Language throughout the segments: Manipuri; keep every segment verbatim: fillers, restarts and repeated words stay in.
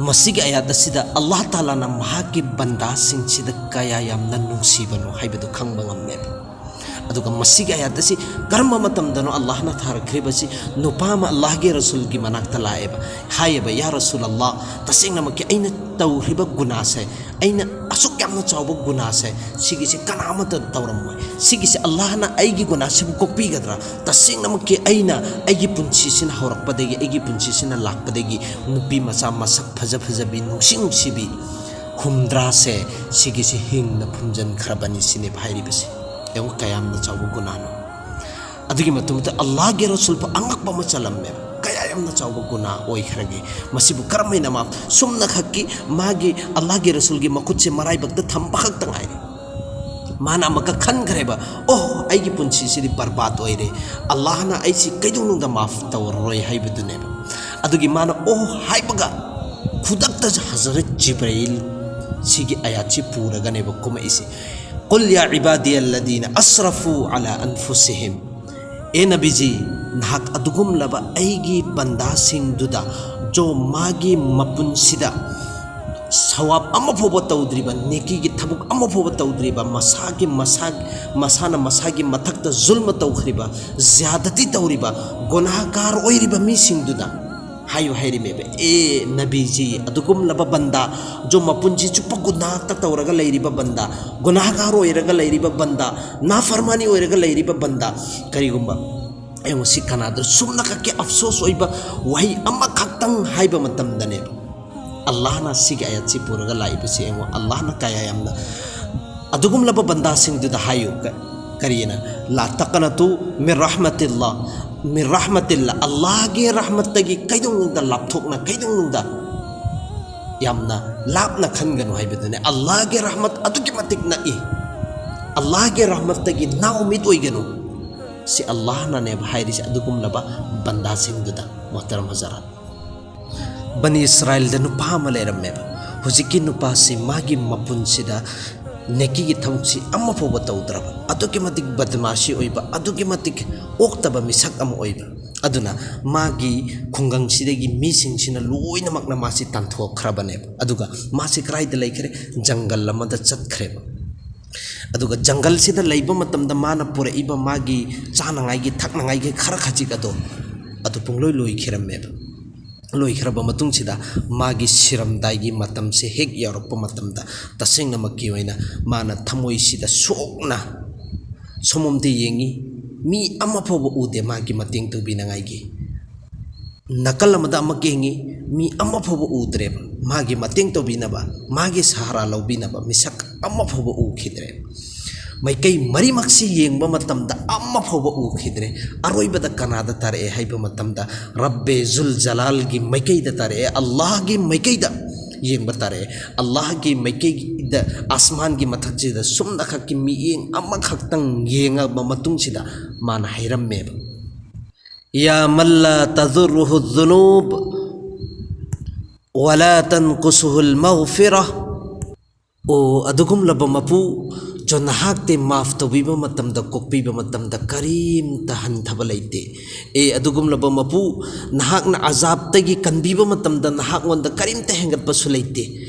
ꯃꯁꯤꯒꯤ ꯑꯌꯥꯠ ꯑꯁꯤꯗ ꯑꯜꯂꯥꯍ ꯇꯥꯂꯥꯅ ꯃꯍꯥꯛꯀꯤ ꯕꯟꯗꯥꯁꯤꯡꯁꯤꯗ ꯀꯌꯥ ꯌꯥꯝꯅ ꯅꯨꯡꯁꯤꯕꯅꯣ ꯍꯥꯏꯕꯗꯨ ꯈꯪꯕ ꯉꯝꯃꯦꯕ꯫ ꯑꯗꯨꯒ ꯃꯁꯤꯒꯤ ꯑꯌꯥꯠ ꯑꯁꯤ ꯀꯔꯝꯕ ꯃꯇꯝꯗꯅꯣ ꯑꯜꯂꯥꯍꯅ ꯊꯥꯔꯛꯈ꯭ꯔꯤꯕꯁꯤ? ꯅꯨꯄꯥ ꯑꯃ ꯑꯜꯂꯥꯍꯒꯤ ꯔꯁꯨꯜꯒꯤ ꯃꯅꯥꯛꯇ ꯂꯥꯛꯑꯦꯕ, ꯍꯥꯏꯌꯦꯕ, "ꯌꯥ ꯔꯁꯨꯜ ꯑꯜꯂꯥꯍ, ꯇꯁꯦꯡꯅꯃꯛꯀꯤ ꯑꯩꯅ ꯇꯧꯈ꯭ꯔꯤꯕ ꯒꯨꯅꯥꯁꯦ, ꯑꯩꯅ ꯑꯁꯨꯛ ꯌꯥꯝꯅ ꯆꯥꯎꯕ ꯒꯨꯅꯥꯁꯦ, ꯁꯤꯒꯤꯁꯦ ꯀꯅꯥ ꯑꯃꯠꯇ ꯇꯧꯔꯝꯃꯣꯏ꯫ ꯁꯤꯒꯤꯁꯦ ꯑꯜꯂꯥꯍꯅ ꯑꯩꯒꯤ ꯒꯨꯅꯥꯁꯤꯕꯨ ꯀꯣꯛꯄꯤꯒꯗ꯭ꯔꯥ? ꯇꯁꯦꯡꯅꯃꯛꯀꯤ ꯑꯩꯅ ꯑꯩꯒꯤ ꯄꯨꯟꯁꯤꯁꯤꯅ ꯍꯧꯔꯛꯄꯗꯒꯤ, ꯑꯩꯒꯤ ꯄꯨꯟꯁꯤꯁꯤꯅ ꯂꯥꯛꯄꯗꯒꯤ ꯅꯨꯄꯤ ꯃꯆꯥ ꯃꯁꯛ ꯐꯖ ꯐꯖꯕꯤ, ꯅꯨꯡꯁꯤ ꯅꯨꯡꯁꯤꯕꯤ ꯍꯨꯝꯗ꯭ꯔꯥꯁꯦ, ꯁꯤꯒꯤꯁꯦ ꯍꯤꯡꯅ ꯐꯨꯝꯖꯤꯟꯈ꯭ꯔꯕꯅꯤ", ꯁꯤꯅꯦꯕ ꯍꯥꯏꯔꯤꯕꯁꯦ꯫ ꯌꯦꯡꯉꯨ, ꯀꯌꯥꯝꯅ ꯆꯥꯎꯕ ꯒꯨꯅꯥꯅꯣ꯫ ꯑꯗꯨꯒꯤ ꯃꯇꯨꯡꯗ ꯑꯜꯂꯥꯍꯒꯤ ꯔꯁꯨꯜꯕꯨ ꯑꯉꯛꯄ ꯑꯃ ꯆꯜꯂꯝꯃꯦꯕ꯫ ꯀꯌꯥ ꯌꯥꯝꯅ ꯆꯥꯎꯕ ꯒꯨꯅꯥ ꯑꯣꯏꯈ꯭ꯔꯒꯦ꯫ ꯃꯁꯤꯕꯨ ꯀꯔꯝ ꯍꯥꯏꯅ ꯃꯥꯐ? ꯁꯨꯝꯅ ꯈꯛꯀꯤ ꯃꯥꯒꯤ, ꯑꯜꯂꯥꯍꯒꯤ ꯔꯁꯨꯜꯒꯤ ꯃꯈꯨꯠꯁꯦ ꯃꯔꯥꯏꯕꯛꯇ ꯊꯝꯕ ꯈꯛꯇ ꯉꯥꯏꯔꯦ꯫ ꯃꯥꯅ ꯑꯃꯨꯛꯀ ꯈꯟꯈ꯭ꯔꯦꯕ, "ꯑꯣ, ꯑꯩꯒꯤ ꯄꯨꯟꯁꯤꯁꯤꯗꯤ ꯕꯔꯕꯥꯗ ꯑꯣꯏꯔꯦ, ꯑꯜꯂꯥꯍꯅ ꯑꯩꯁꯤ ꯀꯩꯗꯧꯅꯨꯡꯗ ꯃꯥꯐ ꯇꯧꯔꯔꯣꯏ" ꯍꯥꯏꯕꯗꯨꯅꯦꯕ꯫ ꯑꯗꯨꯒꯤ ꯃꯥꯅ "ꯑꯣ" ꯍꯥꯏꯕꯒ ꯈꯨꯗꯛꯇ ꯍꯖꯔꯠ ꯖꯤꯕ꯭ꯔꯥꯏꯜ ꯁꯤꯒꯤ ꯑꯌꯥꯠꯁꯤ ꯄꯨꯔꯒꯅꯦꯕ ꯀꯨꯝꯃꯛꯏꯁꯦ꯫ "ꯀꯨꯜ ꯌꯥ ꯏꯕꯥꯗꯤ ꯑꯜꯂꯗꯤꯅ ꯑꯁ꯭ꯔꯐꯨ ꯑꯂꯥ ꯑꯟꯐꯨꯁꯤꯍꯤꯝ", ꯑꯦ ꯅꯕꯤꯖꯤ, ꯅꯍꯥꯛ ꯑꯗꯨꯒꯨꯝꯂꯕ ꯑꯩꯒꯤ ꯕꯟꯗꯥꯁꯤꯡꯗꯨꯗ, ꯖꯣ ꯃꯥꯒꯤ ꯃꯄꯨꯟꯁꯤꯗ ꯁꯋꯥꯕ ꯑꯃ ꯐꯥꯎꯕ ꯇꯧꯗ꯭ꯔꯤꯕ, ꯅꯦꯀꯤꯒꯤ ꯊꯕꯛ ꯑꯃ ꯐꯥꯎꯕ ꯇꯧꯗ꯭ꯔꯤꯕ, ꯃꯁꯥꯒꯤ, ꯃꯁꯥ, ꯃꯁꯥꯅ ꯃꯁꯥꯒꯤ ꯃꯊꯛꯇ ꯖꯨꯜꯃ ꯇꯧꯈ꯭ꯔꯤꯕ, ꯖ꯭ꯌꯥꯗꯇꯤ ꯇꯧꯔꯤꯕ, ꯒꯨꯅꯥꯍꯒꯥꯔ ꯑꯣꯏꯔꯤꯕ ꯃꯤꯁꯤꯡꯗꯨꯗ ꯍꯥꯏꯌꯨ ꯍꯥꯏꯔꯤꯃꯦꯕ, "ꯑꯦ ꯅꯕꯤꯖꯤ, ꯑꯗꯨꯒꯨꯝꯂꯕ ꯕꯟꯗꯥ, ꯖꯣ ꯃꯄꯨꯟꯁꯤ ꯆꯨꯞꯄ ꯒꯨꯅꯥꯍꯇ ꯇꯧꯔꯒ ꯂꯩꯔꯤꯕ ꯕꯟꯗꯥ, ꯒꯨꯅꯥꯍꯒꯥꯔ ꯑꯣꯏꯔꯒ ꯂꯩꯔꯤꯕ ꯕꯟꯗꯥ, ꯅꯥꯐꯔꯃꯥꯅꯤ ꯑꯣꯏꯔꯒ ꯂꯩꯔꯤꯕ ꯕꯟꯗꯥ, ꯀꯔꯤꯒꯨꯝꯕ, ꯌꯦꯡꯉꯨ, ꯁꯤ ꯀꯅꯥꯗ ꯁꯨꯝꯅ ꯈꯛꯀꯤ ꯑꯐꯁꯣꯁ ꯑꯣꯏꯕ ꯋꯥꯍꯩ ꯑꯃꯈꯛꯇꯪ ꯍꯥꯏꯕ ꯃꯇꯝꯗꯅꯦꯕ ꯑꯜꯂꯥꯍꯅ ꯁꯤꯒꯤ ꯑꯌꯥꯠꯁꯤ ꯄꯨꯔꯒ ꯂꯥꯛꯏꯕꯁꯦ꯫ ꯌꯦꯡꯉꯨ, ꯑꯜꯂꯥꯍꯅ ꯀꯌꯥ ꯌꯥꯝꯅ ꯑꯗꯨꯒꯨꯝꯂꯕ ꯕꯟꯗꯥꯁꯤꯡꯗꯨꯗ ꯍꯥꯏꯌꯨ, ꯀ-, ꯀꯔꯤꯅ, "ꯂꯥ ꯇꯛꯅꯇꯨ ꯃꯤꯔ ꯔꯍꯃꯇꯤꯜꯂꯥ, ꯃꯤꯔ ꯔꯍꯃꯇꯤꯜꯂꯥ", ꯑꯜꯂꯥꯍꯒꯤ ꯔꯍꯃꯠꯇꯒꯤ ꯀꯩꯗꯧꯅꯨꯡꯗ ꯂꯥꯞꯊꯣꯛꯅ, ꯀꯩꯗꯧꯅꯨꯡꯗ ꯌꯥꯝꯅ ꯂꯥꯞꯅ ꯈꯟꯒꯅꯨ ꯍꯥꯏꯕꯗꯨꯅꯦ꯫ ꯑꯜꯂꯥꯍꯒꯤ ꯔꯍꯃꯠ ꯑꯗꯨꯛꯀꯤ ꯃꯇꯤꯛ ꯅꯛꯏ꯫ ꯑꯜꯂꯥꯍꯒꯤ ꯔꯍꯃꯠꯇꯒꯤ ꯅꯥꯎꯃꯤꯠ ꯑꯣꯏꯒꯅꯨ꯫ ꯁꯤ ꯑꯜꯂꯥꯍꯅꯅꯦꯕ ꯍꯥꯏꯔꯤꯁꯦ ꯑꯗꯨꯒꯨꯝꯂꯕ ꯕꯟꯗꯥꯁꯤꯡꯗꯨꯗ, ꯃꯣꯍꯇꯔꯝ ꯍꯖꯔꯥꯠ꯫ ꯕꯅꯤ ꯏꯁꯔꯥꯏꯜꯗ ꯅꯨꯄꯥ ꯑꯃ ꯂꯩꯔꯝꯃꯦꯕ꯫ ꯍꯧꯖꯤꯛꯀꯤ ꯅꯨꯄꯥꯁꯤ ꯃꯥꯒꯤ ꯃꯄꯨꯟꯁꯤꯗ ꯅꯦꯀꯤꯒꯤ ꯊꯕꯛꯁꯤ ꯑꯃ ꯐꯥꯎꯕ ꯇꯧꯗ꯭ꯔꯕ, ꯑꯗꯨꯛꯀꯤ ꯃꯇꯤꯛ ꯕꯗꯃꯥꯁꯤ ꯑꯣꯏꯕ, ꯑꯗꯨꯛꯀꯤ ꯃꯇꯤꯛ ꯑꯣꯛꯇꯕ ꯃꯤꯁꯛ ꯑꯃ ꯑꯣꯏꯕ꯫ ꯑꯗꯨꯅ ꯃꯥꯒꯤ ꯈꯨꯡꯒꯪꯁꯤꯗꯒꯤ ꯃꯤꯁꯤꯡꯁꯤꯅ ꯂꯣꯏꯅꯃꯛꯅ ꯃꯥꯁꯤ ꯇꯥꯟꯊꯣꯛꯈ꯭ꯔꯕꯅꯦꯕ꯫ ꯑꯗꯨꯒ ꯃꯥꯁꯤ ꯀꯗꯥꯏꯗ ꯂꯩꯈ꯭ꯔꯦ? ꯖꯪꯒꯜ ꯑꯃꯗ ꯆꯠꯈ꯭ꯔꯦꯕ꯫ ꯑꯗꯨꯒ ꯖꯪꯒꯜꯁꯤꯗ ꯂꯩꯕ ꯃꯇꯝꯗ ꯃꯥꯅ ꯄꯨꯔꯛꯏꯕ ꯃꯥꯒꯤ ꯆꯥꯅꯉꯥꯏꯒꯤ ꯊꯛꯅꯉꯥꯏꯒꯤ ꯈꯔ ꯈꯖꯤꯛ ꯑꯗꯣ, ꯑꯗꯨ ꯄꯨꯡꯂꯣꯏ ꯂꯣꯏꯈꯤꯔꯝꯃꯦꯕ꯫ ꯂꯣꯏꯈ꯭ꯔꯕ ꯃꯇꯨꯡꯁꯤꯗ ꯃꯥꯒꯤ ꯁꯤꯔꯝꯗꯥꯏꯒꯤ ꯃꯇꯝꯁꯦ ꯍꯦꯛ ꯌꯧꯔꯛꯄ ꯃꯇꯝꯗ, ꯇꯁꯦꯡꯅꯃꯛꯀꯤ ꯑꯣꯏꯅ ꯃꯥꯅ ꯊꯃꯣꯏꯁꯤꯗ ꯁꯣꯛꯅ ꯁꯣꯝꯂꯣꯝꯗ ꯌꯦꯡꯉꯤ, ꯃꯤ ꯑꯃ ꯐꯥꯎꯕ ꯎꯗꯦ ꯃꯥꯒꯤ ꯃꯇꯦꯡ ꯇꯧꯕꯤꯅꯉꯥꯏꯒꯤ꯫ ꯅꯥꯀꯜ ꯑꯃꯗ ꯑꯃꯨꯛ ꯌꯦꯡꯉꯤ, ꯃꯤ ꯑꯃ ꯐꯥꯎꯕ ꯎꯗ꯭ꯔꯦꯕ ꯃꯥꯒꯤ ꯃꯇꯦꯡ ꯇꯧꯕꯤꯅꯕ, ꯃꯥꯒꯤ ꯁꯍꯥꯔꯥ ꯂꯧꯕꯤꯅꯕ ꯃꯤꯁꯛ ꯑꯃ ꯐꯥꯎꯕ ꯎꯈꯤꯗ꯭ꯔꯦ꯫ ꯃꯥꯏꯀꯩ ꯃꯔꯤꯃꯛꯁꯤ ꯌꯦꯡꯕ ꯃꯇꯝꯗ ꯑꯃ ꯐꯥꯎꯕ ꯎꯈꯤꯗ꯭ꯔꯦ꯫ ꯑꯔꯣꯏꯕꯗ ꯀꯅꯥꯗ ꯇꯥꯔꯛꯑꯦ ꯍꯥꯏꯕ ꯃꯇꯝꯗ, ꯔꯕꯦ ꯖꯨꯜ ꯖꯂꯥꯜꯒꯤ ꯃꯥꯏꯀꯩꯗ ꯇꯥꯔꯛꯑꯦ, ꯑꯜꯂꯥꯍꯒꯤ ꯃꯥꯏꯀꯩꯗ ꯌꯦꯡꯕ ꯇꯥꯔꯛꯑꯦ꯫ ꯑꯜꯂꯥꯍꯒꯤ ꯃꯥꯏꯀꯩꯗ, ꯑꯁꯃꯥꯟꯒꯤ ꯃꯊꯛꯁꯤꯗ ꯁꯨꯝꯅꯈꯛꯀꯤ ꯃꯤꯠꯌꯦꯡ ꯑꯃꯈꯛꯇꯪ ꯌꯦꯡꯉꯕ ꯃꯇꯨꯡꯁꯤꯗ ꯃꯥꯅ ꯍꯥꯏꯔꯝꯃꯦꯕ, "ꯌꯥ ꯃꯜꯂꯥ ꯇꯖꯨꯔꯨꯍꯨ ꯖꯨꯅꯨꯕ ꯋꯥꯂꯥ ꯇꯟꯀꯨꯁꯨꯍꯨꯜ ꯃꯒꯐꯤꯔꯥ"꯫ ꯑꯣ ꯑꯗꯨꯒꯨꯝꯂꯕ ꯃꯄꯨ, ꯆꯣ ꯅꯍꯥꯛꯇꯤ ꯃꯥꯐ ꯇꯧꯕꯤꯕ ꯃꯇꯝꯗ, ꯀꯣꯛꯄꯤꯕ ꯃꯇꯝꯗ ꯀꯔꯤꯝꯇ ꯍꯟꯊꯕ ꯂꯩꯇꯦ꯫ ꯑꯦ ꯑꯗꯨꯒꯨꯝꯂꯕ ꯃꯄꯨ, ꯅꯍꯥꯛꯅ ꯑꯖꯥꯕꯇꯒꯤ ꯀꯟꯕꯤꯕ ꯃꯇꯝꯗ ꯅꯍꯥꯛꯉꯣꯟꯗ ꯀꯔꯤꯝꯇ ꯍꯦꯟꯒꯠꯄꯁꯨ ꯂꯩꯇꯦ꯫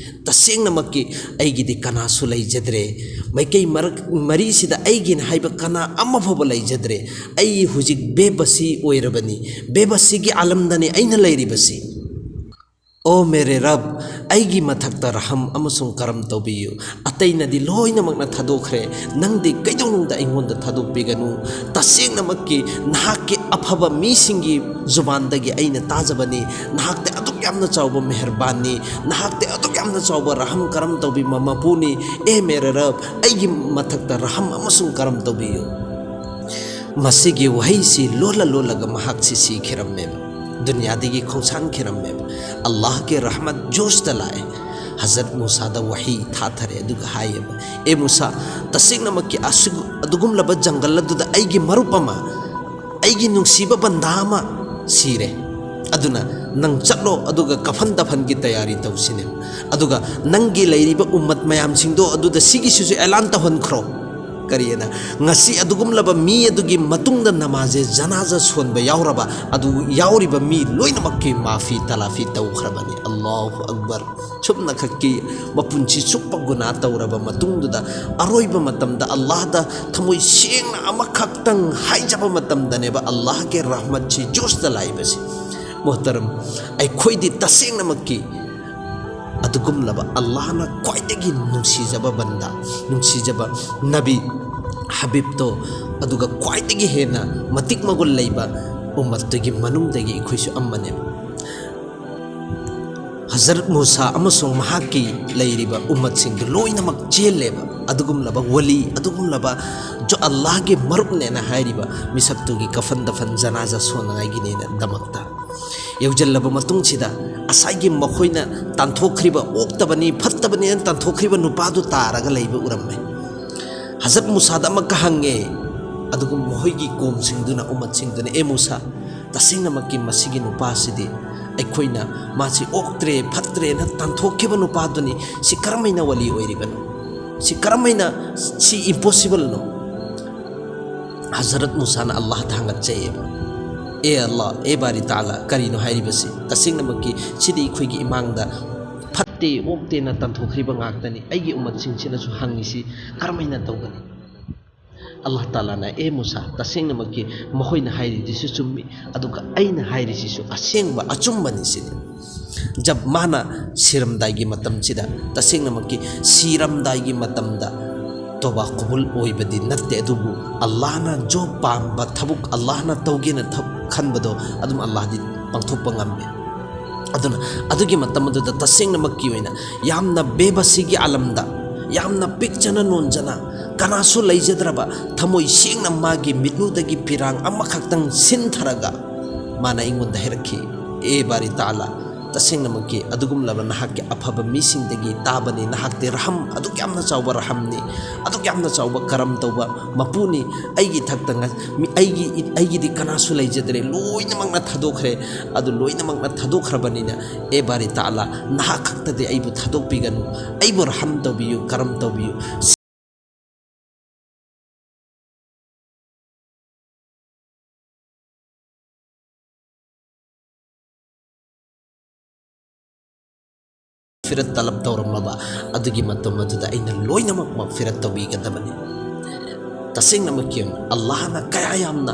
ꯇꯁꯦꯡꯅꯃꯛꯀꯤ ꯑꯩꯒꯤꯗꯤ ꯀꯅꯥꯁꯨ ꯂꯩꯖꯗ꯭ꯔꯦ꯫ ꯃꯥꯏꯀꯩ ꯃꯔꯛ ꯃꯔꯤꯁꯤꯗ ꯑꯩꯒꯤꯅ ꯍꯥꯏꯕ ꯀꯅꯥ ꯑꯃ ꯐꯥꯎꯕ ꯂꯩꯖꯗ꯭ꯔꯦ꯫ ꯑꯩ ꯍꯧꯖꯤꯛ ꯕꯦꯕꯁꯤ ꯑꯣꯏꯔꯕꯅꯤ, ꯕꯦꯕꯁꯤꯒꯤ ꯑꯥꯂꯝꯗꯅꯤ ꯑꯩꯅ ꯂꯩꯔꯤꯕꯁꯤ꯫ ꯑꯣ ꯃꯦꯔꯦ ꯔꯕ, ꯑꯩꯒꯤ ꯃꯊꯛꯇ ꯔꯍꯝ ꯑꯃꯁꯨꯡ ꯀꯔꯝ ꯇꯧꯕꯤꯌꯨ꯫ ꯑꯇꯩꯅꯗꯤ ꯂꯣꯏꯅꯃꯛꯅ ꯊꯥꯗꯣꯛꯈ꯭ꯔꯦ, ꯅꯪꯗꯤ ꯀꯩꯗꯧꯅꯨꯡꯗ ꯑꯩꯉꯣꯟꯗ ꯊꯥꯗꯣꯛꯄꯤꯒꯅꯨ꯫ ꯇꯁꯦꯡꯅꯃꯛꯀꯤ ꯅꯍꯥꯛꯀꯤ ꯑꯐꯕ ꯃꯤꯁꯤꯡꯒꯤ ꯖꯨꯕꯥꯟꯗꯒꯤ ꯑꯩꯅ ꯇꯥꯖꯕꯅꯤ, ꯅꯍꯥꯛꯇꯤ ꯑꯗꯨꯛ ꯌꯥꯝꯅ ꯆꯥꯎꯕ ꯃꯦꯍꯔꯕꯥꯟꯅꯤ, ꯅꯍꯥꯛꯇꯤ ꯑꯗꯨꯛ ꯌꯥꯝꯅ ꯆꯥꯎꯕ ꯔꯍꯝ ꯀꯔꯝ ꯇꯧꯕꯤꯕ ꯃꯄꯨꯅꯤ꯫ ꯑꯦ ꯃꯦꯔꯦ ꯔꯕ, ꯑꯩꯒꯤ ꯃꯊꯛꯇ ꯔꯍꯝ ꯑꯃꯁꯨꯡ ꯀꯔꯝ ꯇꯧꯕꯤꯌꯨ꯫ ꯃꯁꯤꯒꯤ ꯋꯥꯍꯩꯁꯤ ꯂꯣꯜꯂ ꯂꯣꯜꯂꯒ ꯃꯍꯥꯛꯁꯤ ꯁꯤꯈꯤꯔꯝꯃꯦꯕ, ꯗꯨꯅꯤꯌꯥꯗꯒꯤ ꯈꯣꯡꯁꯥꯟꯈꯤꯔꯝꯃꯦꯕ꯫ ꯑꯜꯂꯥꯍꯒꯤ ꯔꯍꯃꯠ ꯖꯣꯁꯇ ꯂꯥꯛꯑꯦ꯫ ꯍꯖꯔꯠ ꯃꯨꯁꯥꯗ ꯋꯥꯍꯤ ꯊꯥꯊꯔꯦ, ꯑꯗꯨꯒ ꯍꯥꯏꯌꯦꯕ, "ꯑꯦ ꯃꯨꯁꯥ, ꯇꯁꯦꯡꯅꯃꯛꯀꯤ ꯑꯁꯤꯒꯨ-, ꯑꯗꯨꯒꯨꯝꯂꯕ ꯖꯪꯒꯜ ꯑꯗꯨꯗ ꯑꯩꯒꯤ ꯃꯔꯨꯞ ꯑꯃ, ꯑꯩꯒꯤ ꯅꯨꯡꯁꯤꯕ ꯕꯟꯗꯥ ꯑꯃ ꯁꯤꯔꯦ꯫ ꯑꯗꯨꯅ ꯅꯪ ꯆꯠꯂꯣ, ꯑꯗꯨꯒ ꯀꯐꯟ ꯗꯐꯟꯒꯤ ꯇꯌꯥꯔꯤ ꯇꯧꯁꯤꯅꯦ꯫ ꯑꯗꯨꯒ ꯅꯪꯒꯤ ꯂꯩꯔꯤꯕ ꯎꯝꯃꯠ ꯃꯌꯥꯝꯁꯤꯡꯗꯣ ꯑꯗꯨꯗ ꯁꯤꯒꯤꯁꯤꯁꯨ ꯑꯦꯂꯥꯟ ꯇꯧꯍꯟꯈ꯭ꯔꯣ"꯫ ꯀꯔꯤꯅ, ꯉꯁꯤ ꯑꯗꯨꯒꯨꯝꯂꯕ ꯃꯤ ꯑꯗꯨꯒꯤ ꯃꯇꯨꯡꯗ ꯅꯃꯥꯖꯦ ꯖꯅꯥꯖꯥ ꯁꯣꯟꯕ ꯌꯥꯎꯔꯕ, ꯑꯗꯨ ꯌꯥꯎꯔꯤꯕ ꯃꯤ ꯂꯣꯏꯅꯃꯛꯀꯤ ꯃꯥꯐꯤ ꯇꯂꯥꯐꯤ ꯇꯧꯈ꯭ꯔꯕꯅꯤ꯫ ꯑꯜꯂꯥꯍꯨ ꯑꯛꯕꯔ꯫ ꯁꯨꯞꯅꯈꯛꯀꯤ ꯃꯄꯨꯟꯁꯤ ꯆꯨꯞꯄ ꯒꯨꯅꯥ ꯇꯧꯔꯕ ꯃꯇꯨꯡꯗꯨꯗ, ꯑꯔꯣꯏꯕ ꯃꯇꯝꯗ ꯑꯜꯂꯥꯍꯗ ꯊꯃꯣꯏ ꯁꯦꯡꯅ ꯑꯃꯈꯛꯇꯪ ꯍꯥꯏꯖꯕ ꯃꯇꯝꯗꯅꯦꯕ ꯑꯜꯂꯥꯍꯒꯤ ꯔꯍꯃꯠꯁꯤ ꯖꯣꯁꯇ ꯂꯥꯛꯏꯕꯁꯤ꯫ ꯃꯣꯍꯇꯔꯝ, ꯑꯩꯈꯣꯏꯗꯤ ꯇꯁꯦꯡꯅꯃꯛꯀꯤ ꯑꯗꯨꯒꯨꯝꯂꯕ ꯑꯜꯂꯥꯍꯅ ꯈ꯭ꯋꯥꯏꯗꯒꯤ ꯅꯨꯡꯁꯤꯖꯕ ꯕꯟꯗꯥ, ꯅꯨꯡꯁꯤꯖꯕ ꯅꯕꯤ ꯍꯕꯤꯕꯇꯣ, ꯑꯗꯨꯒ ꯈ꯭ꯋꯥꯏꯗꯒꯤ ꯍꯦꯟꯅ ꯃꯇꯤꯛ ꯃꯒꯨꯟ ꯂꯩꯕ ꯎꯝꯃꯠꯇꯨꯒꯤ ꯃꯅꯨꯡꯗꯒꯤ ꯑꯩꯈꯣꯏꯁꯨ ꯑꯃꯅꯦꯕ꯫ ꯍꯖꯔꯠ ꯃꯨꯁꯥ ꯑꯃꯁꯨꯡ ꯃꯍꯥꯛꯀꯤ ꯂꯩꯔꯤꯕ ꯎꯝꯃꯠꯁꯤꯡꯗꯨ ꯂꯣꯏꯅꯃꯛ ꯆꯦꯜꯂꯦꯕ꯫ ꯑꯗꯨꯒꯨꯝꯂꯕ ꯋꯥꯂꯤ, ꯑꯗꯨꯒꯨꯝꯂꯕ ꯖꯣ ꯑꯜꯂꯥꯍꯒꯤ ꯃꯔꯨꯞꯅꯦꯅ ꯍꯥꯏꯔꯤꯕ ꯃꯤꯁꯛꯇꯨꯒꯤ ꯀꯐꯟ ꯗꯐꯟ ꯖꯅꯥꯖꯥ ꯁꯣꯟꯅꯉꯥꯏꯒꯤꯅꯦꯅ ꯗꯃꯛꯇ ꯌꯧꯖꯜꯂꯕ ꯃꯇꯨꯡꯁꯤꯗ, ꯉꯁꯥꯏꯒꯤ ꯃꯈꯣꯏꯅ ꯇꯥꯟꯊꯣꯛꯈ꯭ꯔꯤꯕ, ꯑꯣꯛꯇꯕꯅꯤ, ꯐꯠꯇꯕꯅꯤꯅ ꯇꯥꯟꯊꯣꯛꯈ꯭ꯔꯤꯕ ꯅꯨꯄꯥꯗꯨ ꯇꯥꯔꯒ ꯂꯩꯕ ꯎꯔꯝꯃꯦ꯫ ꯍꯖꯔꯠ ꯃꯨꯁꯥꯗ ꯑꯃꯛꯀ ꯍꯪꯉꯦ꯫ ꯑꯗꯨꯒ ꯃꯈꯣꯏꯒꯤ ꯀꯣꯝꯁꯤꯡꯗꯨꯅ, ꯎꯃꯠꯁꯤꯡꯗꯨꯅ, "ꯑꯦ ꯃꯨꯁꯥ, ꯇꯁꯦꯡꯅꯃꯛꯀꯤ ꯃꯁꯤꯒꯤ ꯅꯨꯄꯥꯁꯤꯗꯤ ꯑꯩꯈꯣꯏꯅ ꯃꯥꯁꯤ ꯑꯣꯛꯇ꯭ꯔꯦ, ꯐꯠꯇ꯭ꯔꯦꯅ ꯇꯥꯟꯊꯣꯛꯈꯤꯕ ꯅꯨꯄꯥꯗꯨꯅꯤ꯫ ꯁꯤ ꯀꯔꯝꯍꯥꯏꯅ ꯋꯥꯂꯤ ꯑꯣꯏꯔꯤꯕꯅꯣ? ꯁꯤ ꯀꯔꯝꯍꯥꯏꯅ, ꯁꯤ ꯏꯝꯄꯣꯁꯤꯕꯜꯅꯣ?" ꯍꯖꯔꯠ ꯃꯨꯁꯥꯅ ꯑꯜꯂꯥꯍꯗ ꯊꯥꯡꯒꯠꯆꯩꯌꯦꯕ, "ꯑꯦ ꯑꯜꯂꯥꯍ, ꯑꯦ ꯕꯥꯔꯤ ꯇꯥꯂꯥ, ꯀꯔꯤꯅꯣ ꯍꯥꯏꯔꯤꯕꯁꯤ? ꯇꯁꯦꯡꯅꯃꯛꯀꯤ ꯁꯤꯗꯤ ꯑꯩꯈꯣꯏꯒꯤ ꯏꯃꯥꯡꯗ ꯐꯠꯇꯦ, ꯑꯣꯛꯇꯦꯅ ꯇꯥꯟꯊꯣꯛꯈ꯭ꯔꯤꯕ ꯉꯥꯛꯇꯅꯤ꯫ ꯑꯩꯒꯤ ꯎꯃꯠꯁꯤꯡꯁꯤꯅꯁꯨ ꯍꯪꯉꯤꯁꯤ ꯀꯔꯝꯍꯥꯏꯅ ꯇꯧꯒꯅꯤ?" ꯑꯜꯂꯥꯍ ꯇꯥꯂꯥꯅ, "ꯑꯦ ꯃꯨꯁꯥ, ꯇꯁꯦꯡꯅꯃꯛꯀꯤ ꯃꯈꯣꯏꯅ ꯍꯥꯏꯔꯤꯗꯨꯁꯨ ꯆꯨꯝꯃꯤ, ꯑꯗꯨꯒ ꯑꯩꯅ ꯍꯥꯏꯔꯤꯁꯤꯁꯨ ꯑꯁꯦꯡꯕ ꯑꯆꯨꯝꯕꯅꯤ ꯁꯤꯅꯤ꯫" ꯖꯕ ꯃꯥꯅ ꯁꯤꯔꯝꯗꯥꯏꯒꯤ ꯃꯇꯝꯁꯤꯗ, ꯇꯁꯦꯡꯅꯃꯛꯀꯤ ꯁꯤꯔꯝꯗꯥꯏꯒꯤ ꯃꯇꯝꯗ ꯇꯣꯕꯥ ꯀꯕꯨꯜ ꯑꯣꯏꯕꯗꯤ ꯅꯠꯇꯦ, ꯑꯗꯨꯕꯨ ꯑꯜꯂꯥꯍꯅ ꯖꯣ ꯄꯥꯝꯕ ꯊꯕꯛ, ꯑꯜꯂꯥꯍꯅ ꯇꯧꯒꯦꯅ ꯊꯕꯛ ꯈꯟꯕꯗꯣ ꯑꯗꯨꯝ ꯑꯜꯂꯥꯍꯗꯤ ꯄꯥꯡꯊꯣꯛꯄ ꯉꯝꯃꯦ꯫ ꯑꯗꯨꯅ ꯑꯗꯨꯒꯤ ꯃꯇꯝ ꯑꯗꯨꯗ ꯇꯁꯦꯡꯅꯃꯛꯀꯤ ꯑꯣꯏꯅ ꯌꯥꯝꯅ ꯕꯦꯕꯁꯤꯒꯤ ꯑꯥꯂꯝꯗ, ꯌꯥꯝꯅ ꯄꯤꯛꯆꯅ ꯅꯣꯟꯖꯅ, ꯀꯅꯥꯁꯨ ꯂꯩꯖꯗ꯭ꯔꯕ, ꯊꯃꯣꯏ ꯁꯦꯡꯅ ꯃꯥꯒꯤ ꯃꯤꯠꯂꯨꯗꯒꯤ ꯄꯤꯔꯥꯡ ꯑꯃꯈꯛꯇꯪ ꯁꯤꯟꯊꯔꯒ ꯃꯥꯅ ꯑꯩꯉꯣꯟꯗ ꯍꯥꯏꯔꯛꯈꯤ, "ꯑꯦ ꯕꯥꯔꯤ ꯇꯥꯂꯥ, ꯇꯁꯦꯡꯅꯃꯛꯀꯤ ꯑꯗꯨꯒꯨꯝꯂꯕ ꯅꯍꯥꯛꯀꯤ ꯑꯐꯕ ꯃꯤꯁꯤꯡꯗꯒꯤ ꯇꯥꯕꯅꯤ, ꯅꯍꯥꯛꯇꯤ ꯔꯍꯝ, ꯑꯗꯨꯛ ꯌꯥꯝꯅ ꯆꯥꯎꯕ ꯔꯍꯝꯅꯤ, ꯑꯗꯨꯛ ꯌꯥꯝꯅ ꯆꯥꯎꯕ ꯀꯔꯝ ꯇꯧꯕ ꯃꯄꯨꯅꯤ꯫ ꯑꯩꯒꯤ ꯏꯊꯛꯇ ꯉ-, ꯃꯤ-, ꯑꯩꯒꯤ, ꯑꯩꯒꯤꯗꯤ ꯀꯅꯥꯁꯨ ꯂꯩꯖꯗ꯭ꯔꯦ, ꯂꯣꯏꯅꯃꯛꯅ ꯊꯥꯗꯣꯛꯈ꯭ꯔꯦ꯫ ꯑꯗꯨ ꯂꯣꯏꯅꯃꯛꯅ ꯊꯥꯗꯣꯛꯈ꯭ꯔꯕꯅꯤꯅ, ꯑꯦ ꯕꯥꯔꯤ ꯇꯥꯂꯥ, ꯅꯍꯥꯛ ꯈꯛꯇꯗꯤ ꯑꯩꯕꯨ ꯊꯥꯗꯣꯛꯄꯤꯒꯅꯨ, ꯑꯩꯕꯨ ꯔꯍꯝ ꯇꯧꯕꯤꯌꯨ, ꯀꯔꯝ ꯇꯧꯕꯤꯌꯨ꯫" ꯃꯛꯐꯤꯔꯠ ꯇꯂꯕ ꯇꯧꯔꯝꯂꯕ ꯑꯗꯨꯒꯤ ꯃꯇꯝ ꯑꯗꯨꯗ ꯑꯩꯅ ꯂꯣꯏꯅꯃꯛ ꯃꯛꯐꯤꯔꯠ ꯇꯧꯕꯤꯒꯗꯕꯅꯤ꯫ ꯇꯁꯦꯡꯅꯃꯛꯀꯤ ꯑꯣꯏꯅ ꯑꯜꯂꯥꯍꯅ ꯀꯌꯥ ꯌꯥꯝꯅ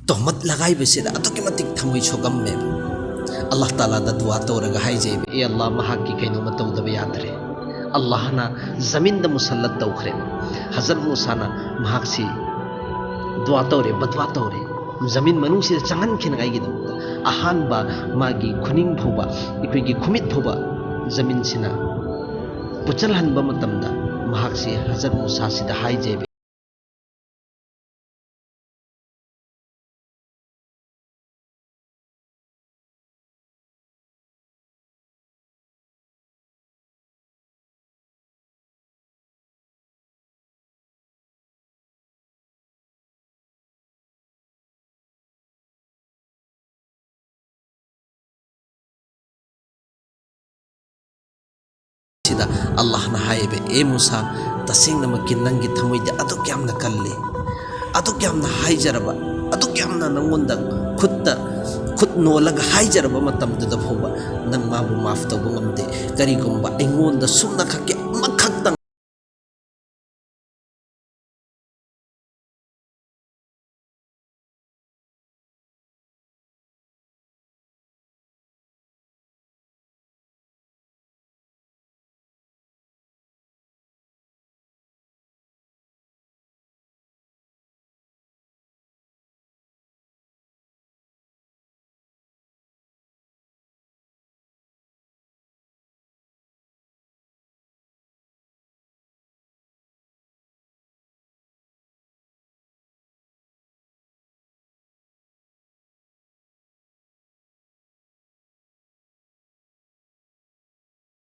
ꯇꯣꯍꯃꯠ ꯂꯒꯥꯏꯕꯁꯤꯗ ꯑꯗꯨꯛꯀꯤ ꯃꯇꯤꯛ ꯊꯃꯣꯏ ꯁꯣꯛꯑꯝꯃꯦꯕ꯫ ꯑꯜꯂꯥꯍ ꯇꯥꯂꯥꯗ ꯗꯨꯋꯥ ꯇꯧꯔꯒ ꯍꯥꯏꯖꯩꯕ, "ꯑꯦ ꯑꯜꯂꯥꯍ, ꯃꯍꯥꯛꯀꯤ ꯀꯩꯅꯣꯝꯃ ꯇꯧꯗꯕ ꯌꯥꯗ꯭ꯔꯦ"꯫ ꯑꯜꯂꯥꯍꯅ ꯖꯃꯤꯟꯗ ꯃꯨꯁꯜꯂꯠ ꯇꯧꯈ꯭ꯔꯦ꯫ ꯍꯖꯔꯠ ꯃꯨꯁꯥꯅ ꯃꯍꯥꯛꯁꯤ ꯗꯨꯋꯥ ꯇꯧꯔꯦ, ꯕꯗꯋꯥ ꯇꯧꯔꯦ, ꯖꯃꯤꯟ ꯃꯅꯨꯡꯁꯤꯗ ꯆꯪꯍꯟꯈꯤꯅꯉꯥꯏꯒꯤꯗꯃꯛꯇ꯫ ꯑꯍꯥꯟꯕ ꯃꯥꯒꯤ ꯈꯨꯅꯤꯡ ꯐꯥꯎꯕ, ꯑꯩꯈꯣꯏꯒꯤ ꯈꯨꯃꯤꯠ ꯐꯥꯎꯕ ꯖꯃꯤꯟꯁꯤꯅ ꯄꯨꯠꯁꯤꯜꯍꯟꯕ ꯃꯇꯝꯗ ꯃꯍꯥꯛꯁꯤ ꯍꯖꯔꯠ ꯃꯨꯁꯥꯁꯤꯗ ꯍꯥꯏꯖꯩꯕ꯫ ꯁꯤꯗ ꯑꯜꯂꯥꯍꯅ ꯍꯥꯏꯌꯦꯕ, "ꯑꯦ ꯃꯨꯁꯥ, ꯇꯁꯦꯡꯅꯃꯛꯀꯤ ꯅꯪꯒꯤ ꯊꯃꯣꯏꯗꯤ ꯑꯗꯨꯛ ꯌꯥꯝꯅ ꯀꯜꯂꯤ, ꯑꯗꯨꯛ ꯌꯥꯝꯅ ꯍꯥꯏꯖꯔꯕ, ꯑꯗꯨꯛ ꯌꯥꯝꯅ ꯅꯪꯉꯣꯟꯗ ꯈꯨꯠꯇ ꯈꯨꯠ ꯅꯣꯜꯂꯒ ꯍꯥꯏꯖꯔꯕ ꯃꯇꯝꯗꯨꯗ ꯐꯥꯎꯕ ꯅꯪ ꯃꯥꯕꯨ ꯃꯥꯐ ꯇꯧꯕ ꯉꯝꯗꯦ꯫ ꯀꯔꯤꯒꯨꯝꯕ ꯑꯩꯉꯣꯟꯗ ꯁꯨꯝꯅ ꯈꯛꯀꯤ ꯑꯃꯈꯛꯇꯪ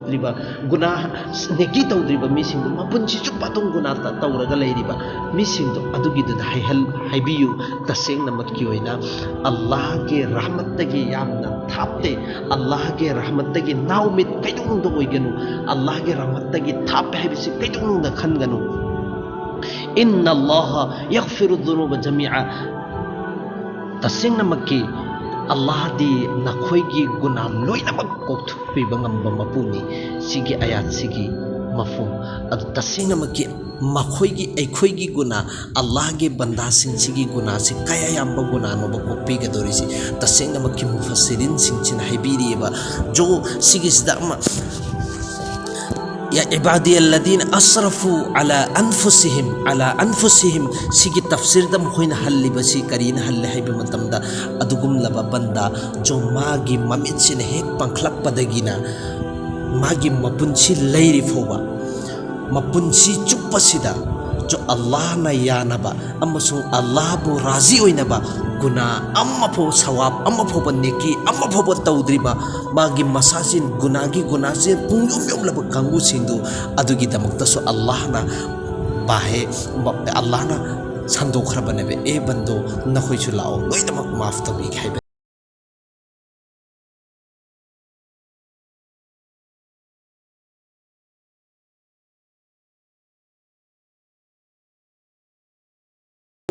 ꯇꯧꯗ꯭ꯔꯤꯕ, ꯒꯨꯅꯥ, ꯅꯦꯀꯤ ꯇꯧꯗ꯭ꯔꯤꯕ ꯃꯤꯁꯤꯡꯗꯨ, ꯃꯄꯨꯟꯁꯤ ꯆꯨꯞꯄ ꯑꯗꯨꯝ ꯒꯨꯅꯥ ꯇ-, ꯇꯧꯔꯒ ꯂꯩꯔꯤꯕ ꯃꯤꯁꯤꯡꯗꯣ, ꯑꯗꯨꯒꯤꯗꯨꯗ ꯍꯥꯏꯍꯜ-, ꯍꯥꯏꯕꯤꯌꯨ꯫ ꯇꯁꯦꯡꯅꯃꯛꯀꯤ ꯑꯣꯏꯅ ꯑꯜꯂꯥꯍꯒꯤ ꯔꯍꯃꯠꯇꯒꯤ ꯌꯥꯝꯅ ꯊꯥꯞꯇꯦ꯫ ꯑꯜꯂꯥꯍꯒꯤ ꯔꯍꯃꯠꯇꯒꯤ ꯅꯥꯎꯃꯤꯠ ꯀꯩꯗꯧꯅꯨꯡꯗ ꯑꯣꯏꯒꯅꯨ꯫ ꯑꯜꯂꯥꯍꯒꯤ ꯔꯍꯃꯠꯇꯒꯤ ꯊꯥꯞꯄꯦ ꯍꯥꯏꯕꯁꯤ ꯀꯩꯗꯧꯅꯨꯡꯗ ꯈꯟꯒꯅꯨ꯫ "ꯏꯟꯅ ꯑꯜꯂꯥꯍ ꯌꯒꯐꯤꯔꯨ ꯗꯨꯅꯨꯕ ꯖꯃꯤꯑ"꯫ ꯇꯁꯦꯡꯅꯃꯛꯀꯤ ꯑꯜꯂꯥꯍꯗꯤ ꯅꯈꯣꯏꯒꯤ ꯒꯨꯅꯥ ꯂꯣꯏꯅꯃꯛ ꯀꯣꯛꯊꯣꯛꯄꯤꯕ ꯉꯝꯕ ꯃꯄꯨꯅꯤ꯫ ꯁꯤꯒꯤ ꯑꯌꯥꯠꯁꯤꯒꯤ ꯃꯐꯍꯨꯝ ꯑꯗꯨ ꯇꯁꯦꯡꯅꯃꯛꯀꯤ ꯃꯈꯣꯏꯒꯤ, ꯑꯩꯈꯣꯏꯒꯤ ꯒꯨꯅꯥ, ꯑꯜꯂꯥꯍꯒꯤ ꯕꯟꯗꯥꯁꯤꯡꯁꯤꯒꯤ ꯒꯨꯅꯥꯁꯤ ꯀꯌꯥ ꯌꯥꯝꯕ ꯒꯨꯅꯥꯅꯣꯕ ꯀꯣꯛꯄꯤꯒꯗꯧꯔꯤꯁꯤ? ꯇꯁꯦꯡꯅꯃꯛꯀꯤ ꯃꯨꯐꯁꯤꯔꯤꯟꯁꯤꯡꯁꯤꯅ ꯍꯥꯏꯕꯤꯔꯤꯕ, ꯖꯣ, ꯁꯤꯒꯤꯁꯤꯗ ꯑꯃ, "ꯌꯥ ꯏꯕꯥꯗꯤ ꯑꯜꯂꯗꯤꯅ ꯑꯁꯔꯐꯨ ꯑꯂꯥ ꯑꯟꯐꯨꯁꯤꯍꯤꯝ, ꯑꯂꯥ ꯑꯟꯐꯨꯁꯤꯍꯤꯝ", ꯁꯤꯒꯤ ꯇꯐꯁꯤꯔꯗ ꯃꯈꯣꯏꯅ ꯍꯜꯂꯤꯕꯁꯤ ꯀꯔꯤꯅ ꯍꯜꯂꯦ ꯍꯥꯏꯕ ꯃꯇꯝꯗ, ꯑꯗꯨꯒꯨꯝꯂꯕ ꯕꯟꯗꯥ, ꯖꯣ, ꯃꯥꯒꯤ ꯃꯃꯤꯠꯁꯤꯅ ꯍꯦꯛ ꯄꯥꯡꯈꯠꯂꯛꯄꯗꯒꯤꯅ ꯃꯥꯒꯤ ꯃꯄꯨꯟꯁꯤ ꯂꯩꯔꯤ ꯐꯥꯎꯕ, ꯃꯄꯨꯟꯁꯤ ꯆꯨꯞꯄꯁꯤꯗ ꯖꯣ, ꯑꯜꯂꯥꯍꯅ ꯌꯥꯅꯕ ꯑꯃꯁꯨꯡ ꯑꯜꯂꯥꯍꯕꯨ ꯔꯥꯖꯤ ꯑꯣꯏꯅꯕ ꯒꯨꯅꯥ ꯑꯃꯐꯥꯎ, ꯁꯋꯥꯕ ꯑꯃꯐꯥꯎꯕ, ꯅꯦꯀꯤ ꯑꯃꯐꯥꯎꯕ ꯇꯧꯗ꯭ꯔꯤꯕ, ꯃꯥꯒꯤ ꯃꯁꯥꯁꯤ ꯒꯨꯅꯥꯒꯤ ꯒꯨꯅꯥꯁꯤ ꯄꯨꯡꯌꯣꯝ ꯌꯣꯝꯂꯕ ꯀꯥꯡꯕꯨꯁꯤꯡꯗꯨ, ꯑꯗꯨꯒꯤꯗꯃꯛꯇꯁꯨ ꯑꯜꯂꯥꯍꯅ ꯕꯥꯍꯦ, ꯑꯜꯂꯥꯍꯅ ꯁꯟꯗꯣꯛꯈ꯭ꯔꯕꯅꯦꯕ, "ꯑꯦ ꯕꯟꯗꯣ, ꯅꯈꯣꯏꯁꯨ ꯂꯥꯛꯑꯣ, ꯂꯣꯏꯅꯃꯛ ꯃꯥꯐ ꯇꯧꯕꯤꯒꯦ" ꯍꯥꯏꯕ꯫